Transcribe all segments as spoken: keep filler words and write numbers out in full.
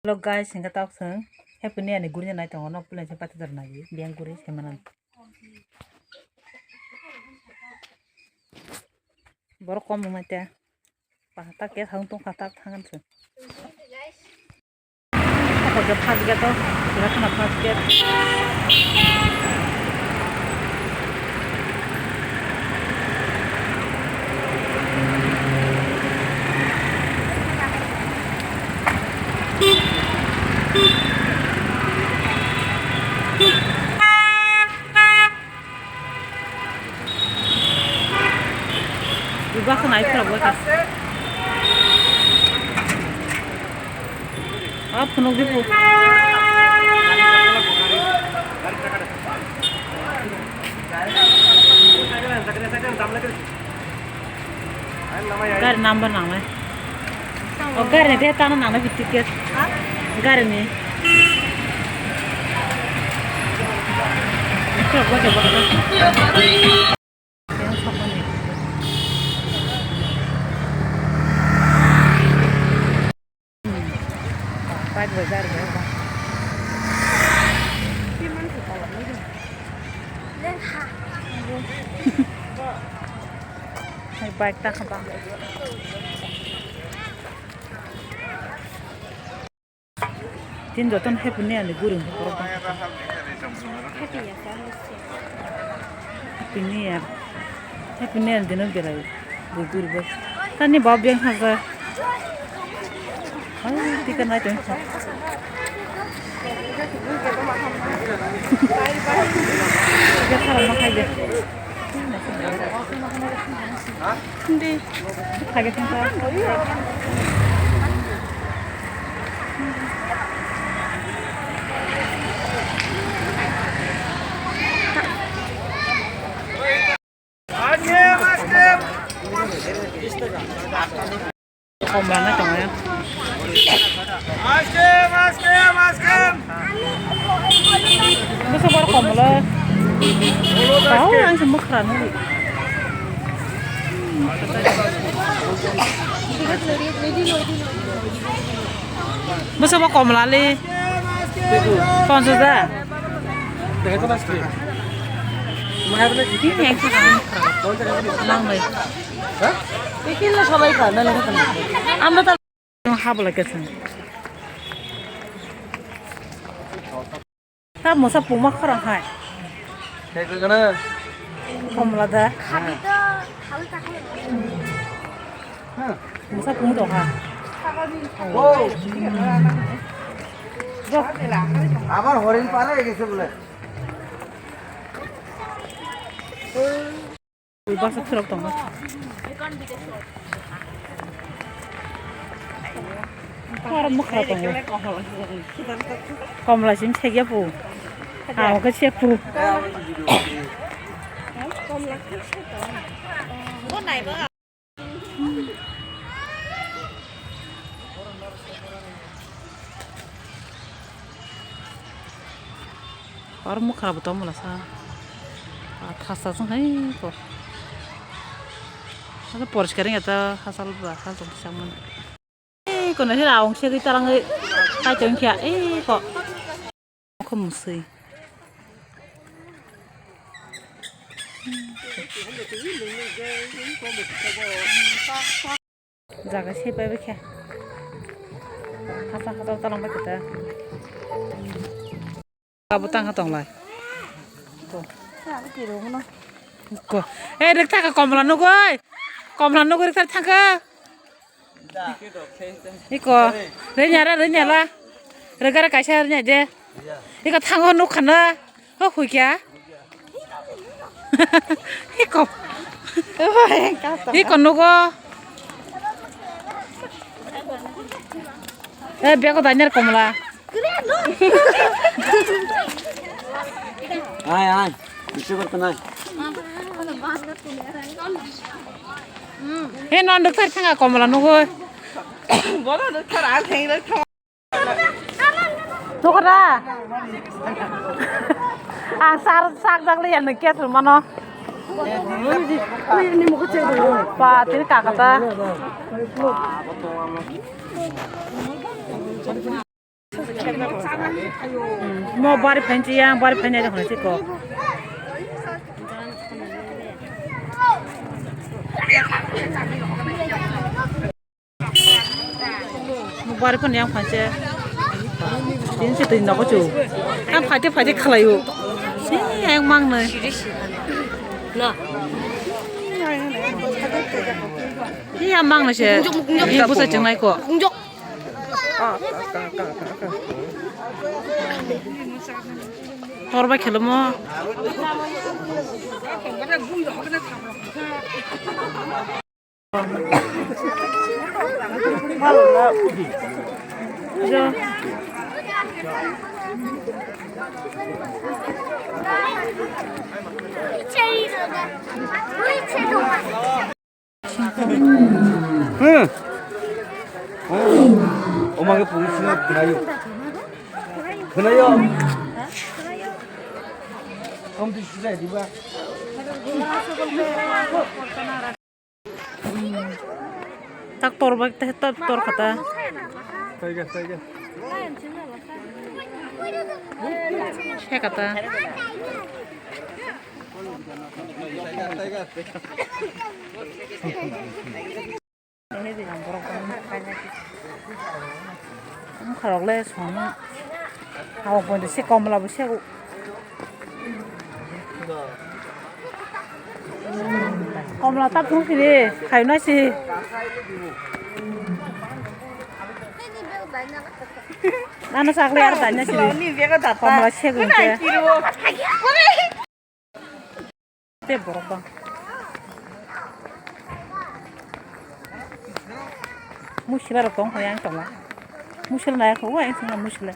Hello guys, hingke tok song. Happy New Year ni guri nai tongo, nok pulen se pati dor nai, biyang guri se manan. Borok kom wng nai te. Pahata ke thang tong kha tak thangan se. Ako ke first gate o, sira khana first gate. Iba khna iphra bo ta. Ah, phunuk di bu. Gari number nangnai. O gari ni de tano nangnai bi ticket. Gari ni. Bike bai gari bai ba. Hai bike ta kha ba. Tin joton happy new year ni guri hwnka borok bang. Happy new year. Happy new year dino belai guri guri bo. Tani ba beng haja. Ai tika nai tong kha. Tika khara ma khai de. Hindi. Kage thang kha. Komla na tongo. Bwsa bar komla. Tao ang se mwkhra nugwi. Bwsa bo komla le. Ponchash da. Bini ang se mwkhra. Lang bai. Bikin lo sabai ka, na lo ka. Ando ta. Habla ke sen. Ta mosa puma khorang hai. Komla da. Mosa pung to ha. Abar horin pare gese bole. Bwsa khulok tongo. Oro mwkhra tongo. Komla sim segya pu. Amo khe se pu. Oro mwkhra bo tongmani sa. Ah, thasa song hai ko. Asa poriskar wngya ta hasal ba hasal tongmani. Ei ko na hira ong se tarang ei kai tong kya ei ko. Khum sui. Jaga se pai bai khe. Hasa hasa talang bai khe ta. Abo tang ha tong lai. Ko. Ko. Eh, rwk thaka komla nugui. Komla nugui rwk thaka. Iko, renya ra, renya la. Rega ra kaisa renya de. Iko thango nuk khana. Ho khui kya? Iko. Iko nugo. Eh, bego danyar komla. Ai, ai. Bisu korto nai. He non doktor thanga komla nugo. Bola doktor a theng rok thang. Nukra. Ang sar sak jak le yan kes mano. Pa tin kakata. Mo bari phanchi ya, bari phanya de khonchi ko. Mo bari phan yang phanchi. Din se tin da ko chu. Ang phaite phaite khalai o. Si ang mang nai. Na. Iya mang na se. Kunjuk, kunjuk. Iya busa chengnai ko. Kunjuk. Tor bai khelomo. Jo. Hmm. Oma ke police na khwnaio. Khwnaio. Kom di sujai diba. Tak tor bak te tor tor kata. Taiga, taiga. He kata. Bwkha rok le song. Abo poito se komla bo sego. Komla ta phung sini khaina si. Nana sakle ar tanya sini. Komla sego ke. Tei borok bang. Musila rok tong kha yang tongo. Musila nai kho wa yang swngo musila.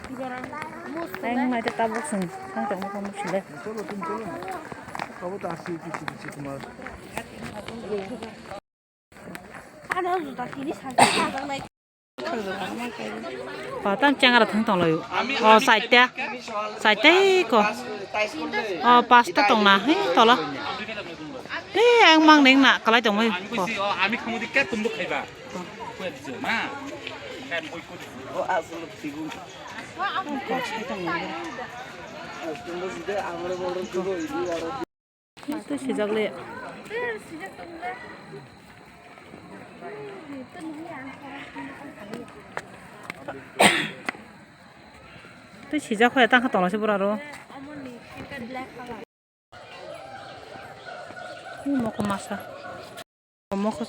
Yang nai ta tabuk sung yang tongo kho musila. Ano juta kini sa. Patan chengra thang tong laio. O saita. Saita ko. O pasta tong na he tola. He ang mang neng na kalai tong mai ko. Ami khamudi ke tumbu khaiba. Ko di ma. O asal tigun. Ko sai tong na. Tumbu sida amre bol ko. Itu sijak le. Tei sijak hoya tangkha tongla se bwraro. Mokho masa. Mokho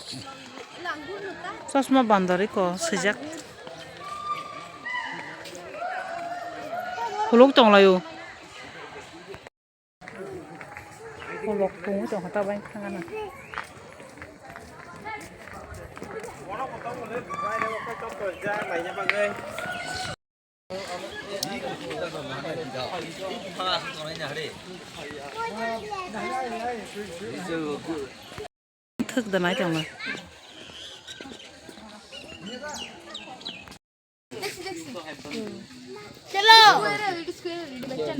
chosma bandar iko swijak. Khuluk tonglaio. Kolok tongwi tongkha ta bai thangana. Thwk da nai tongla.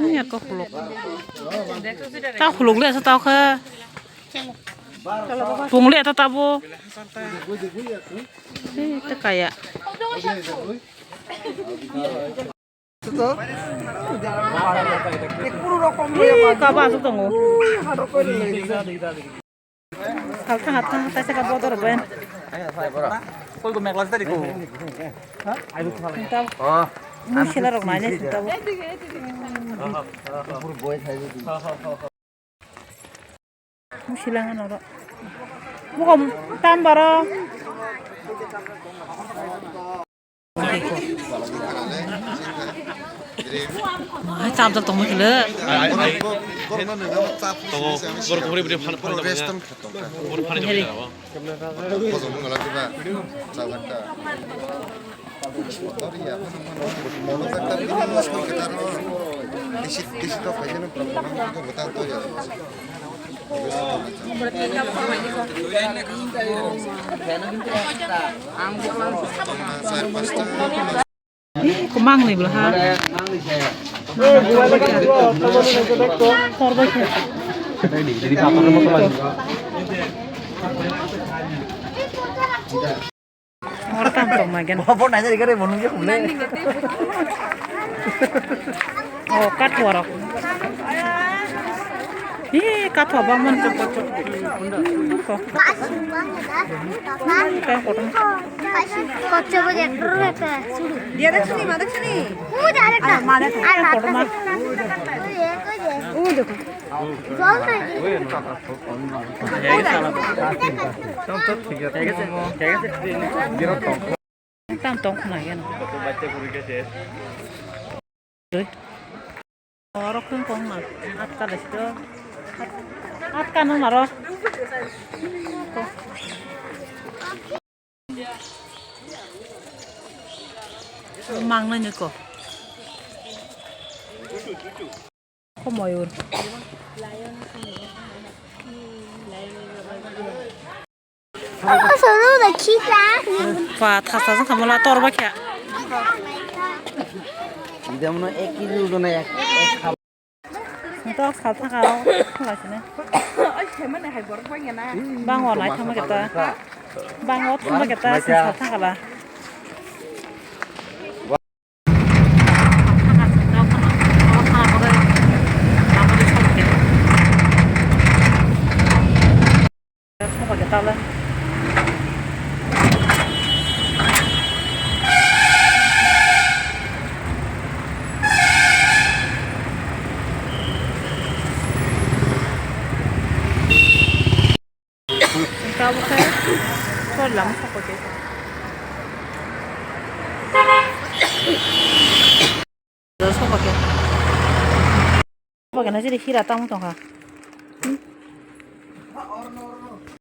Ni ako khuluk. Ta khuluk le sa ta kha. Pung le ta ta bo. Ni ta kaya. Ih, kaba asuk tongo. Salthang athang taisa ka bodor ben. Kol ko mekla tadi ko. Entam. Oh. Musila rok nai nai sinta bo. Musila ngano ro. Mukom tam baro. Hai chap chap tongma kile. Tongo, borok thumri bini phan phan tongma. Borok phan tongma. Heri. Ih, kumang ni bwla ha. Tor bai khe. Hor tam. Tongma gen. Bo, bo naina rikha re, bo nungya humle. Oh, kathua rok. Hi, kathua bangmani chok chok. Ko. Kaya kotor. Dia ada sini, mana sini? Udah ada. Ada kotor mah. Udah. Tam tong khna yan. Oro khung kong na. Atka le sto. Atka no maro. Mang na ni ko. Ko moyur. Pa thasa jang khamala tor ba kya. Demno ek kg ojon ek. Tok sal thaka o khala sine. Bang o nai thangma keta. Bang o thangma keta sal thaka la. Tabuk khe sor lama sokoti. Sokoti. Sokoti na jiri hira tamo tongkha.